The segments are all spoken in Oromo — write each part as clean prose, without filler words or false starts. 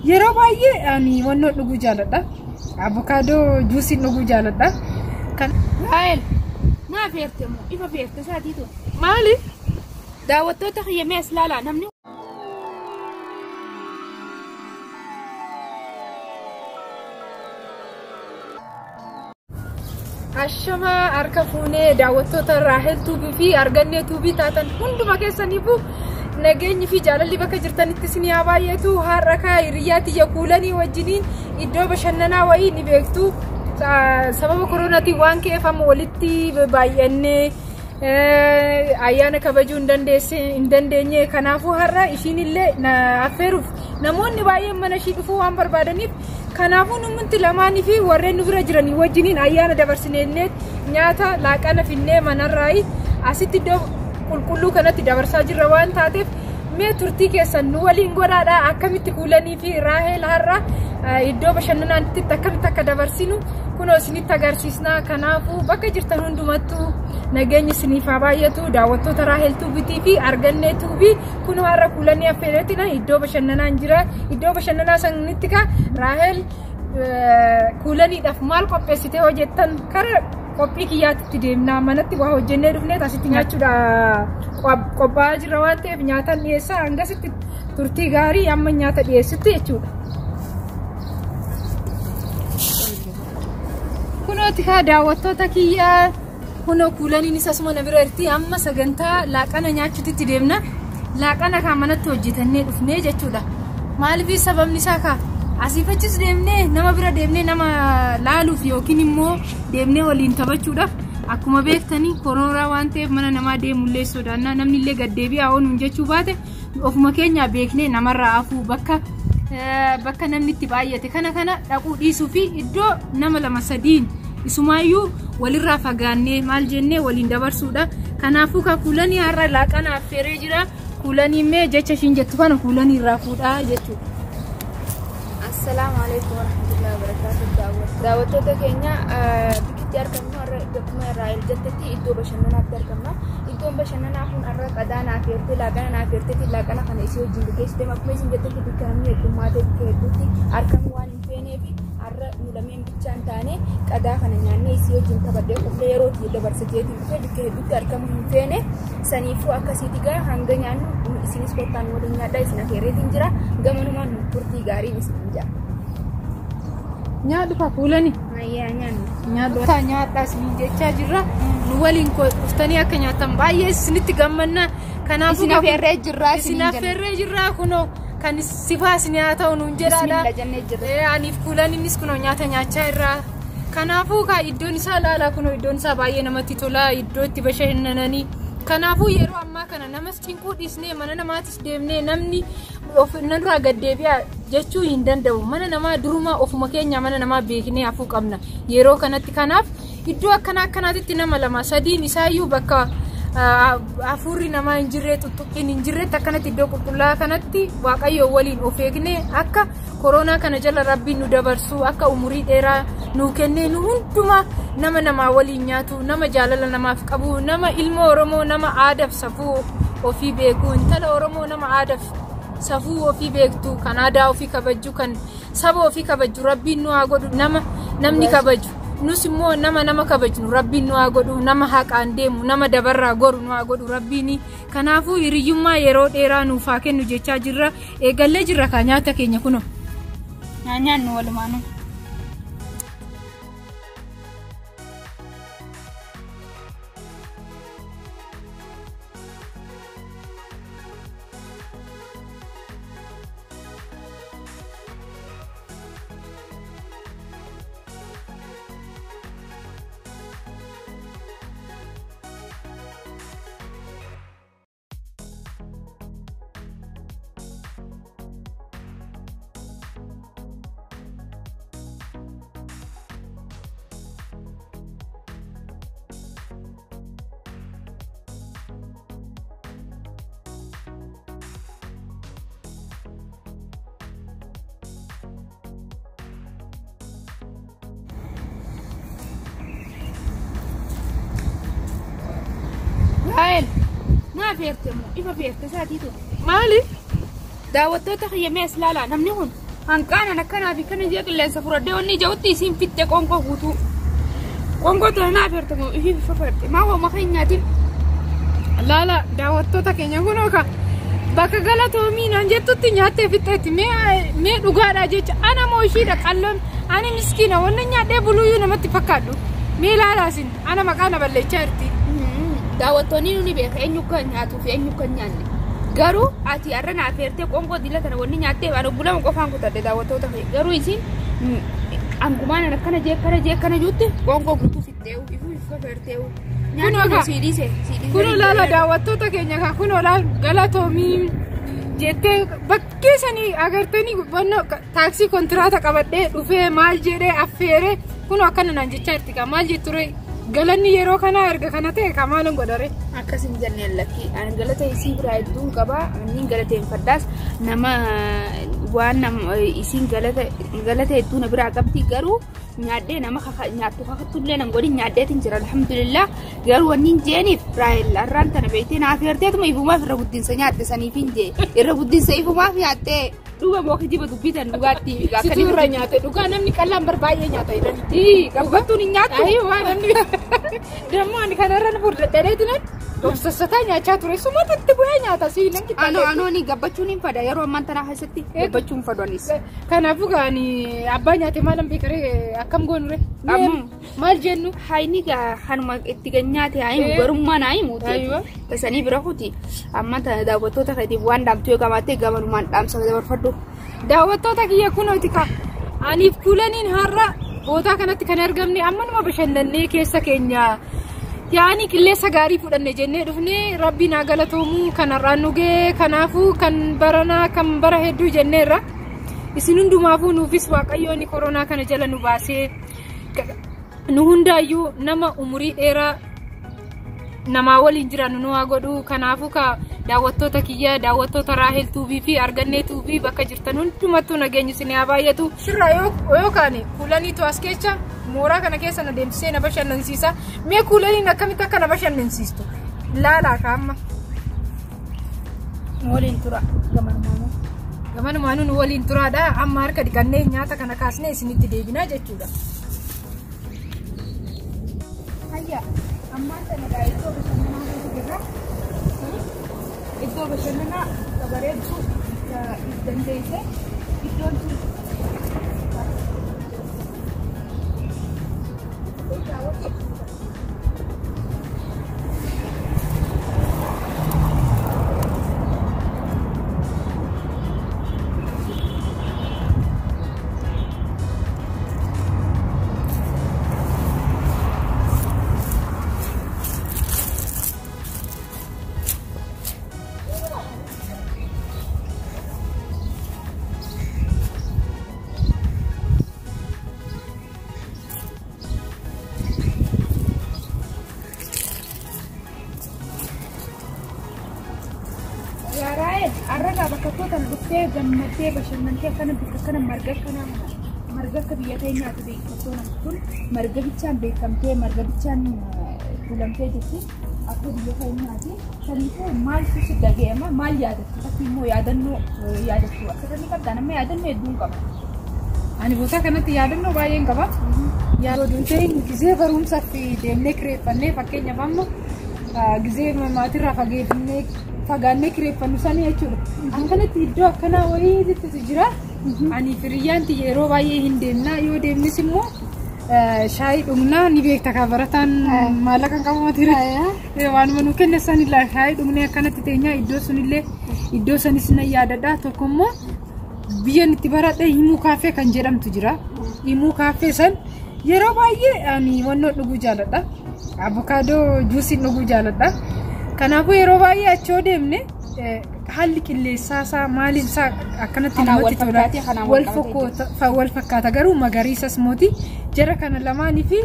Yeroo baay'ee ani wannoo dhuguu jaaladha. Avokaadoo juusiin dhuguu jaaladha. Kan Raahel, naa feerte moo ifa feerte isaatiitu. Maali? Daawwattoota kiyya mee as ilaalaa namni Ashamaa harka fuunee daawwattoota Raahel Tuubii fi Argannee Tuubii taatan hunduma keessaniifuu nageenyi fi jaalalli bakka jirtanitti isin haa baay'atu. Har'a kaa hiriyaa tiyya Kuulanii wajjiniin iddoo bashannanaa wayii ni beektu. Sababa koronaatiin waan ka'eef amma walitti baay'annee ayyaana kabajuu hin dandeenye. Kanaafuu har'a ishiin illee na affeeruuf namoonni baay'een mana ishii dhufuu waan barbaadaniif kanaafuu nuti lamaanii fi warreen nu bira jiranii wajjiniin ayyaana dabarsinee nyaata laaqana finnee manarraayi asitti iddoo qulqulluu kanatti dabarsaa jirra waan taateef mee turtii keessan nu waliin godhaadha. Akkamitti Kuulanii fi Raahel har'a iddoo bashannanaatti akkamitti akka dabarsinu kunoo isinitti agarsiisna. Kanaafuu bakka jirtan hundumattuu nageenyi isiniif haa baay'atu. Daawwattoota Raahel Tuubiitii fi Argannee Tuubii kunoo har'a Kuulanii affeereetina iddoo bashannanaan jira. Iddoo bashannanaa sanitti ka Raahel Kuulaniidhaaf maal qopheessitee hojjettan kara qophii kiyyaatti deemnaa manatti waa hojjennee dhufnee asitti nyaachuudha qophaa'aa jirra waan ta'eef nyaataan dhiyeessaa hangasitti turtii gaarii amma nyaata dhiyeessitti jechuudha. Kunooti kaa daawwattoota kiyyaa kunoo Kuulaniin isa asuma na bira jirti. Amma sagantaa laaqana nyaachuutti deemna. Laaqana kaa manatti hojjetannee dhufnee jechuudha. Maaliif sababni isaa kaa asiif achis deemnee nama bira deemnee nama laaluuf yookiin immoo deemnee waliin taphachuudhaaf akkuma beektanii koronaa waan ta'eef mana namaa deemullee sodaannaa namni illee gaddeebi'aa ooluun jechuu baate ofuma keenya beeknee namarraa hafuu bakka namni itti baay'ate kana dhaquu dhiisuu fi iddoo nama lama sadiin isumaayyuu walirraa fagaannee maal jennee waliin dabarsuudha. Kanaafuu ka Kuulanii har'a laaqana affeeree jira. Kuulanii mee jecha ishiin jettu kana Kuulanii irraa fuudhaa jechuudha. Assalaamu alaikum warahmatullahi wabarakatuh. Daawwattoota keenya bikkitti argamnu har'a akkuma Raahel jettetti iddoo bashannanaatti argamna. Iddoon bashannanaa kun har'a qadaa naaf eertee laaqana naaf eerteetti laaqana kana isii wajjin gaggeessite akkuma isin jettetti bikka namni heddummaatee bikka hedduutti argamu waan hin feeneef har'a nu lameen bichaan taane qadaa kana nyaannee isii wajjin taphadhee qoflee yeroo itti dabarsiteetiin dhufe bikka hedduutti argamu hin feene saniifuu akkasiiti gaa hanga nyaannu isinis kottaan waliin nyaadhaa isin affeerreetiin jira gamanumaan nu turtii gaariin isin jira. Nyaadhu kaa Kuulanii. Ayyaa nyaannu. Nyaadhu nyaadhaa isiniin jechaa jirra. Nu waliin dhuftanii akka nyaatan baay'ee isinitti gammanna. Kanaafuu Isin affeerree jirra isin affeerree jirra kunoo kan sifaa isin haa ta'u nuun jedhaadha. Bismillah jennee jirra. Aniif Kuulan innis kunoo nyaata nyaachaa irra. Kanaafuu kaa iddoon isaa laalaa kunoo iddoon isaa baay'ee namatti tola iddoo itti bashannananii. Kanaafuu yeroo ammaa kana namas cinquu dhiisnee mana namaatis deemnee namni of narraa gaddeebi'a jechuu hin danda'u. Mana namaa durumaa ofuma keenya mana namaa beeknee hafuu qabna yeroo kanatti. Kanaaf iddoo akkanaa akkanaatitti nama lama sadiin isaayyuu bakka hafuurri namaa hin jirre tuttuqqiin hin jirretti akkanatti iddoo qulqullaa'aa kanatti Waaqayyo waliin of eegnee akka koronaa kana jala Rabbiin nu dabarsu akka umurii dheeraa nu kennee nu hundumaa nama namaa waliin nyaatu nama jaalala namaaf qabu nama ilma Oromoo nama aadaaf safuu ofii beeku intala Oromoo nama aadaaf safuu ofii beektu kan aadaa ofii kabaju kan saba ofii kabaju Rabbiin nu haa godhu nama namni kabaju nus immoo nama nama kabajnu Rabbiin nu haa godhu nama haqaan deemu nama dabarraa goru nu haa godhu Rabbiin. Kanaafuu hiriyyummaa yeroo dheeraa nuuf haa kennu jechaa jirra. Eegallee jirra kaa nyaata keenya kunoo. Nyaannu walumaanuu. Raahel, naa feerte moo ifa feerte isaatiitu. Maali? Daawwattoota kiyya mee as ilaalaa namni kun Hanqaanan akkanaa fi kana jee qilleensa fudhadhee wanni ija'utti isiin fitte qoonqoo guutuu. Qoonqoo tana naaf hertamu ifii fafarte. Maa hooma keenyaatiin. Laala daawwattoota keenya kunoo ka bakka galatoomii naan jettutti nyaattee fixxeetti mee dhugaadha jecha ana moo ishiidha qalloon ani miskiina wanna nyaadhee buluyyuu namatti fakkaadhu mee laalaasin ana maqaa na balleechaa jirti. Daawwattoonni nuni beeka eenyu kan nyaatuu fi eenyu kan nyaanne. Garuu ati har'a naaf heertee qoonqoo dila tana wanni nyaattee ani obbulama qofaan kutadhe daawwattoota kee. Garuu isiin angumaan akkana jee akkana jee akkana juutti qoonqoo guutuu fixxeewu ifuu fafeerteewu. Nyaanni sii dhiise sii dhiise. Kunoo laala daawwattoota keenya kan kunoo laala galatoomii jettee bakkee sanii agartanii taaksii kontiraata qabadhee dhufee maal jedhee affeeree kunoo akkana naan jechaa jirti kan maal jetture galanni yeroo kanaa erga kana ta'e kan maalan godhare. Akkas hin jenneen lakki ani galata isii biraa hedduun qaba inni galateeffadhaas nama waan isiin galata hedduu na biraa qabdi garuu nyaadhee nama nyaattu kakattullee nan godhin nyaadheetin jira alhamdulillah garuu wanni hin jeeniif raayel har'aan tana beektee naaf heerteetuma ifumaaf irra guddinsa nyaatte saniif hin jee irra guddinsa ifumaaf nyaattee dhuga moo kijiba dubbitan dhugaatti Situ irra nyaate dhugaa namni qallaan bar baay'ee nyaata jedhani. Gabbattuun hin nyaattu. Ayyuu namni dammoo ani kanarra furdadheetiin obsassataa nyaachaa ture sumatu itti bu'ee nyaata sii nan Anoo qixxaalee. anoo ni gabbachuun hin fada yeroo ammaan tanaa keessatti gabbachuu hin fadu anis. Kanaafuu gaani abbaa nyaate maalan beekaree akkam goonure? Maal jennu? Hayni gaa kanuma itti ganyaate haa himu garummaan haa himu. Tasanii bira kuti amma tana daawwattoota keetiif waan dhaamtu yoo qabaatte gamanumaan dhaamsa dabarfadhu. Daawwattoota kiyya kunooti ka aniif kuulaniin har'a bootaa kanatti kan argamne ammanuma bashannannee keessa keenya yaani qilleensa gaarii fudhanne jennee dhufnee rabbiin haa galatoomuu kan har'aan nu ga'e kanaafuu kan baranaa kan bara hedduu jenneerra isin hundumaafuu nuufis waaqayyoon koronaa kana jala nu baasee nu hundaayyuu nama umurii dheeraa namaa waliin jiran nu haa godhu kanaafuu ka daawwattoota kiyya daawwattoota Raahel Tuubii fi Argannee Tuubii bakka jirtan hundumattuu nageenyi isin haa baay'atu. Sirraa yoo kaane kuulaniitu as keessa mooraa kana keessa na deemsisee na bashannansiisa. Mee kuulaniin akkamitti akka na bashannansiistu laalaa kaamma. Waliin tura gamanumaanuu. Gamanumaanuu nu waliin turaadha amma harka dhiqannee nyaata kana kaasnee isinitti deebinaa jechuudha. Hayya ammaan tana iddoo bashannanaa keessa jirra. Iddoo bashannanaa bareedduu dandeesse iddoon sun Arragaa bakka tootan dhuftee gammaddee bashannantee akkana bakka kana marga akkana marga akka biyya keenyaatti beekamtuu namni kun marga bichaan beekamtee marga bichaan tuulamtee jirti akka biyya keenyaatti. Kanaafuu maaltu si dhaga'ama maal yaadattu fakki immoo yaadannoo yaadattu asirra ni qabda nama yaadannoo hedduun qaba. Ani bootaa kanatti yaadannoo baay'een qaba. Yaadannoo ta'in gizee barumsaaf deemnee kireeffannee fakkeenyaaf amma gizee maatirraa fageeffannee fagaannee kireeffannu sanii jechuudha. Akkanatti iddoo akkanaa wayiitu jira. Ani firiyyaan yeroo baay'ee hin deemna yoo deemnis immoo shaayii dhugnaa ni beekta kan barataan maallaqa hin qabu matiira. Waanuma nu kenne sanillee shaayii dhugnee akkanatti teenyaa iddoo sunillee iddoo sanis na yaadadha. Tokko immoo biyyan itti baradhe Himuu Kaaffee kan jedhamtu jira. Himuu Kaaffee san yeroo baay'ee ani wannoo dhuguu jaaladha. Abukaadoo juusii dhuguu jaaladha. Kanaafuu yeroo baay'ee achi yoo deemne haalli qilleensaa isaa maaliin isaa akkanatti namatti tola. Wal fakkaata garuu magariisas mooti. Jara kana lamaanii fi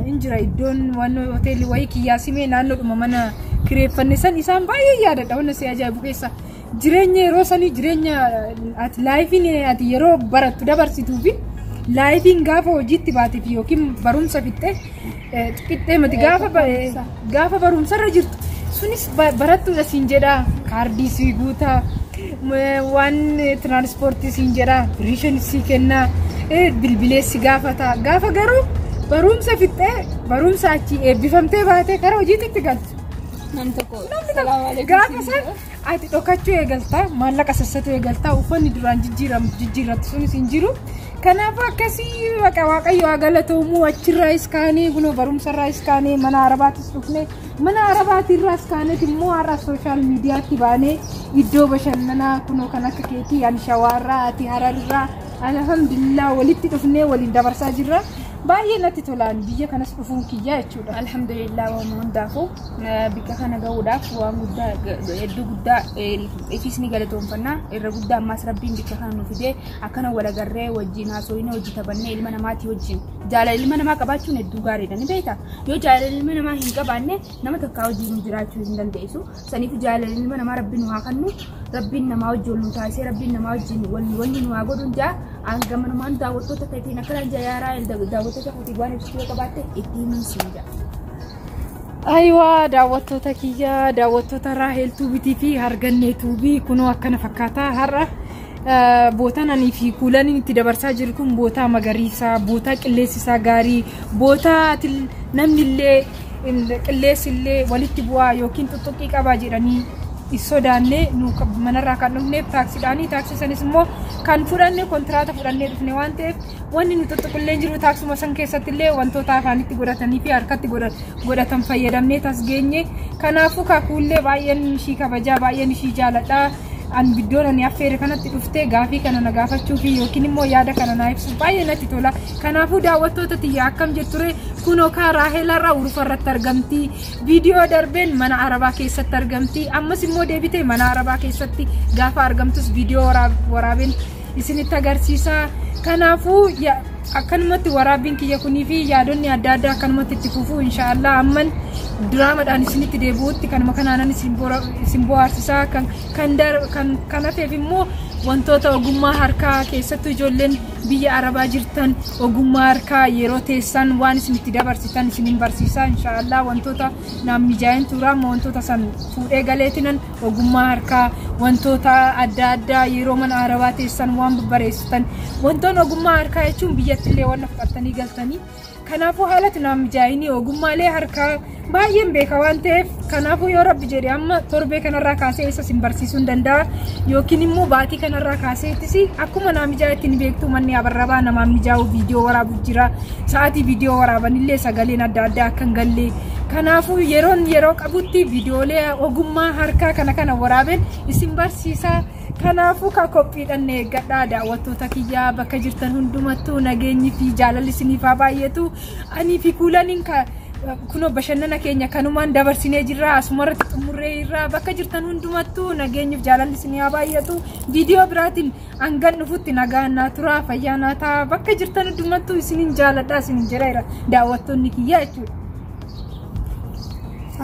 hin jira iddoon waan hoteelli wayii kiyyaasimee naannoodhuma mana kireeffanne san isaan baay'ee yaadadha wanna si ajaa'ibu keessa. Jireenya yeroo sanii jireenya ati laayifiin ati yeroo barattu dabarsituu fi laayifiin gaafa hojiitti baatee fi yookiin barumsa fixxee qixxee mati gaafa barumsarra jirtu. Sunis barattuudha siin jedha kaardii si guutaa Waan tiraanspoortii siin jedha, biriishan sii kennaa, bilbilee si gaafata. Gaafa garuu barumsa fixxee barumsa achii eebbifamtee baatee karaa hojiitti galtu. Namni tokko Gaafa san ati dhokachuu eegaltaa, maallaqa sassatu eegaltaa, uffanni duraan jijjiirrattu sunis hin jiru. Kanaafuu akkasii baqa Waaqayyo haa galatoomu. Achirraayis kaanee kunoo barumsarraayis kaanee mana Arabaatis dhufnee, mana Arabaatirraas kaaneet immoo har'a social miidiyaatti baanee iddoo bashannanaa kunoo kan akka keetii, ani Shawaarraa, ati Hararraa, alhamdulillah walitti dhufnee waliin dabarsaa jirra. Baay'ee natti tolaan biyya kanas dhufuun kiyyaa jechuudha. Alhamdulillah, waan hundaafuu bikka kana gahuudhaaf waan guddaa, hedduu guddaa ifis ni galatoonfannaa. Irra guddaa ammaas Rabbiin bikka kana nu fidee akkana wal agarree wajjin haasofnee hojii taphannee ilma namaatii wajjin jaalala ilma namaa qabaachuun hedduu gaariidha, ni beektaa? Yoo jaalala ilma namaa hin qabaanne nama takkaa wajjin jiraachuu hin dandeessu. Saniif jaalala ilma namaa Rabbiin nu haa kennu, Rabbiin namaa wajjin wal nu taasisee, Rabbiin namaa wajjin wal nu haa godhuun jaa. Gamanumaan daawwattoota keetiin akkanaan jayaaraa daawwattoota keetiin waan ibsituu yoo qabaatte itti himuun siin jaa. Ayiwaa, daawwattoota kiyya, daawwattoota Raahel Tuubitii fi Hargannee Tuubii, kunoo akkana fakkaata. Har'a bootaan anii fi kuulaniin itti dabarsaa jiru kun bootaa magariisaa, bootaa qilleensi isaa gaarii, bootaa namni illee qilleensi illee walitti bu'aa yookiin tuttuqqii qabaa jedhanii hin sodaanne. Nu manarraa kan dhufneef taaksiidhaanii, taaksii sanis immoo kan fudhanne kontiraata fudhannee dhufne waan ta'eef wanni nu tuttuqullee jiru. Taaksuma san keessatti illee wantoota afaanitti godhatanii fi harkatti godhatan fayyadamnee tas geenye. Kanaafuu kakuullee baay'een ishii kabajaa, baay'een ishii jaaladha. An biddoon ani affeere kanatti dhuftee gaafii kana na gaafachuu fi yookiin immoo yaada kana na ibsu baay'ee natti tola. Kanaafuu daawwattoota tiyya, akkam jetture? Kunoo kaa Raahelarraa urufa irratti argamti. Viidiyoo darbeen mana Arabaa keessatti argamti. Ammas immoo deebitee mana Arabaa keessatti gaafa argamtus viidiyoo waraabeen isinitti agarsiisa. Kanaafuu akkanumatti waraabbiin kiyya kunii fi yaadonni adda addaa akkanumatti itti fufuu inshaallah. Amman diraamaadhaan isinitti deebi'utti kanuma kanaanan isin bohaarsisaa. Kan hafeef immoo wantoota ogummaa harkaa, keessattuu ijoolleen biyya Arabaa jirtan, ogummaa harkaa yeroo teessan waan isin itti dabarsitan isinin barsiisaa inshaallah. Wantoota naaf mijaa'in tura, amma wantoota san fuudhee galeetinan ogummaa harkaa wantoota adda addaa yeroo mana Arabaa teessan waan babbareessitan, wantoonni ogummaa harkaa jechuun biyyatti illee waan fudhattanii galtanii. Kanaafuu haalatti naaf mijaa'inii ogummaalee harkaa baay'een beeka waan ta'eef, kanaafuu yoo Rabbi jedhe amma torbee kanarraa kaasee isa isin barsiisuu hin danda'a, yookiin immoo baatii kanarraa kaaseettis akkuma naa mijaa'etti. Ni beektu, manni abarrabaa namaan mijaa'u viidiyoo waraabu jira, sa'aatii viidiyoo waraabanillee sagaleen adda addaa akka hin galle. Kanaafuu yeroon yeroo qabutti viidiyoolee ogummaa harkaa kana kana waraabeen isin barsiisa. Kanaafuu ka qophiidhaan eeggadhaa. Daawwattoota kiyyaa, bakka jirtan hundumattuu nageenyi fi jaalalli isiniif haa baay'atu. Anii fi kuulaniin ka kunoo bashannana keenya kanumaan dabarsinee jirra, asumarratti xumurree jirra. Bakka jirtan hundumattuu nageenyiif jaalalli isinii haa baay'atu. Viidiyoo biraatiin hangan dhufutti nagaan naa tura, fayyaa naa ta'a. Bakka jirtan hundumattuu isinin jaaladha isinin jedheera daawwattoonni kiyyaa jechuudha.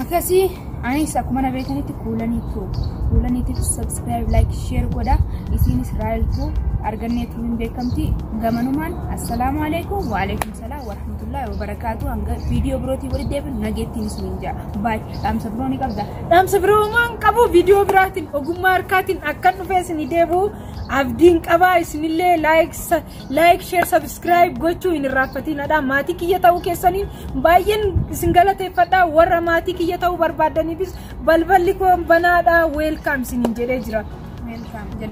Akkasii anis akkuma na beekanitti kuulaniitu kuulaniitiif subscribe, like, share godha. Isiinis Raayiltuu arganneetu hin beekamti. Gamanumaan assalaamu alaikum, wa alaikum salaam wa rahmatullahi wa barakaatu. Hanga viidiyoo birootii walitti deebinu nageettiin isiniin jaa. Baay, dhaamsa biroo ni qabda? Dhaamsa biroo waan qabu, viidiyoo biraatiin ogummaa harkaatiin akkan dhufee isinii deebi'u abdiin qabaa. Isinillee like, share, subscribe gochuu hin irraanfatinadha. Maatii kiyya ta'uu keessaniin baay'een isin galateeffadha. Warra maatii kiyya ta'uu barbaadaniifis balballi koo banaadha, welcome isiniin jedhee jira. Welcome.